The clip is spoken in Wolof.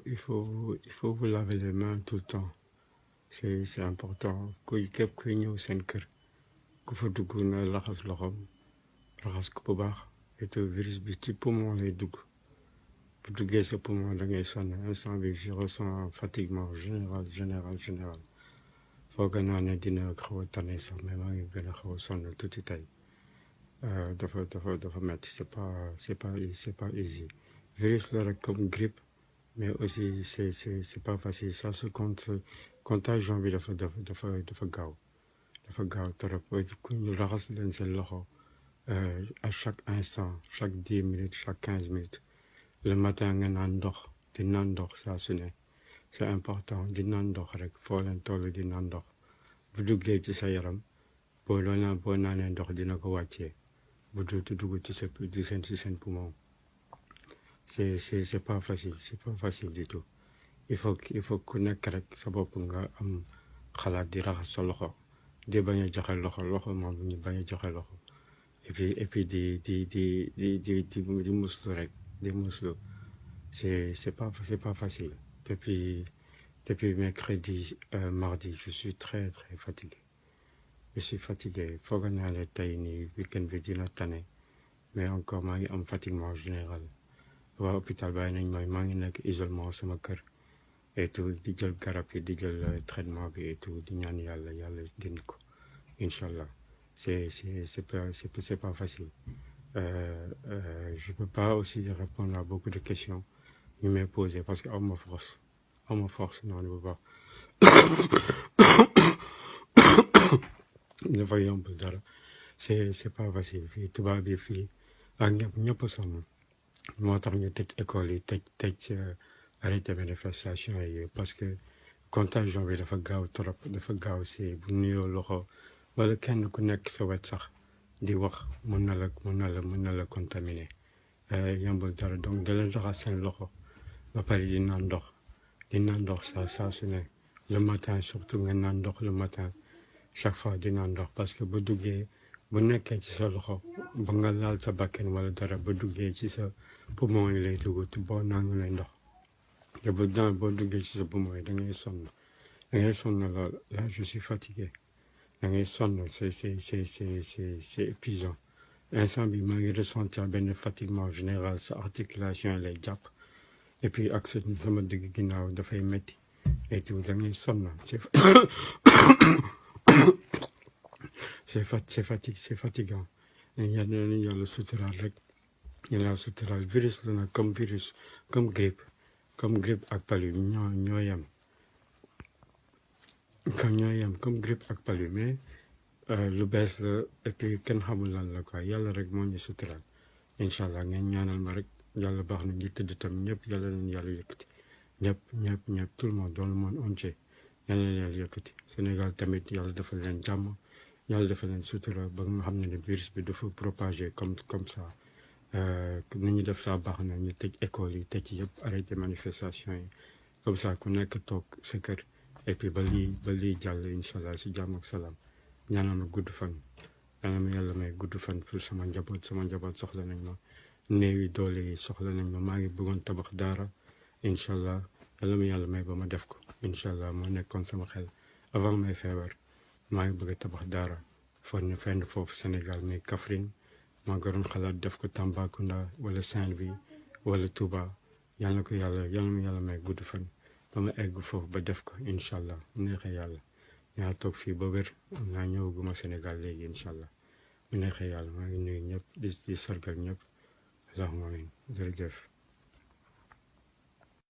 il faut vous laver les mains tout le temps. C'est important. Képp kuy ñëw seen kër ku fa dugg na raxas loxoom raxas ko bu baax et virus bi ci poumon lay dugg bu duggee sa poumon da ngay sonn instant bi je ressens fatiguement général foog naa ne dina xaw a tane sax mais maa ngi gën a xaw a sonn tuuti tey dafa metti c'est pas easy virus la rek comme grippe mais aussi c'est pas facile ça se compte contagion bi dafa gaaw trop ku ñu raxas leen seen loxo à chaque instant chaque 10 minutes chaque 15 minutes le matin nga naan ndox di naan ndox saa su ne c'est important di naan ndox rek foo leen toll di naan ndox bu duggee ci sa yaram boo naanee ndox dina ko wàccee bu dugg ci seen poumon c'est pas facile du tout il faut ku nekk rek sa bopp nga am xalaat di raxas sa loxo di bañ a joxe loxo moom ñu bañ a joxe loxo et puis di muslu rek di muslu c'est pas facile depuis mercredi mardi je suis très fatigué foog naa ne tey nii week-end bi dina tane mais encore maa ngi am fatiguement général waa hôpital bàyyi nañ maa ngi nekk isolement sama kër et tout di jël garab yi di jël traitement bi et tout di ñaan yàlla dindi ko incha allah c'est pas facile je peux pas aussi répondre à beaucoup de questions ñu may poser parce que awma force non ne pas dafa yomb dara c'est pas facile fii tubaab bi fii ak ñëpp sonn moo tax ñu tëj école yi tëj arrêté manifestation yi parce que contagion bi dafa gaaw trop dafa gaaw si bu nuyoo loxo wala kenn ku nekk sa wet sax di wax mën na la contaminer yombul dara donc da leen raxas seen loxo ba pare di naan ndox saa su ne le matin surtout nga naan ndox le matin chaque fois di naan ndox parce que bu nekkee ci sa loxo ba nga laal sa bakken wala dara ba duggee ci sa poumon yi lay dugg boo naangulee ndox te boo duggee ci sa poumon yi da ngay sonn lool là je suis fatigué da ngay sonn c'est épuisant instant bi maa ngi ressentir benn fatiguement général sa articulation lay jàpp et puis ak sama digg ginnaaw dafay metti et tout da ngay sonn c'est fatigant yàlla suturaal rek yàlla suturaal virus la nag comme grippe ak palu ñoo yem comme grippe ak palu mais lu bees la et puis kenn xamul lan la quoi yàlla rek moo ñu suturaal incha allah ngeen ñaanal ma rek yàlla baax na ñi tëdd tam ñëpp yàlla leen yàlla yëkkati ñëpp tout le monde dans le monde entier yàlla leen yàlla yëkkati Sénégal tamit yàlla defal leen jàmm yàlla defal leen sutura ba nga xam ne virus bi dafa propagé comme ça ni ñu def saa baax na ñu tëj école yi tëj yëpp arrêté manifestation yi comme ça ku nekk toog sa kër et puis ba lii jàll incha allah si jàmm ak salaam ñaanal ma gudd fan yàlla ma yàlla may gudd fan pour sama njaboot soxla nañ ma néew yi doole yi soxla nañ ma maa ngi bëggoon tabax daara incha allah yàlla may ba ma def ko incha allah moo nekkoon sama xel avant may feebar maa ngi bëgg a tabax daara fenn foofu Sénégal mais Kaffrine maa ngi doon xalaat def ko Tambacounda wala Saint-Louis wala Touba yàlla ma yàlla may gudd fan ba ma egg foofu ba def ko incha allah mu neexee yàlla ñaa toog fii ba wér naa ñëwaguma Sénégal léegi incha allah mu neexee yàlla maa ngi nuyu ñëpp di sargal ñëpp allahumma amin jërëjëf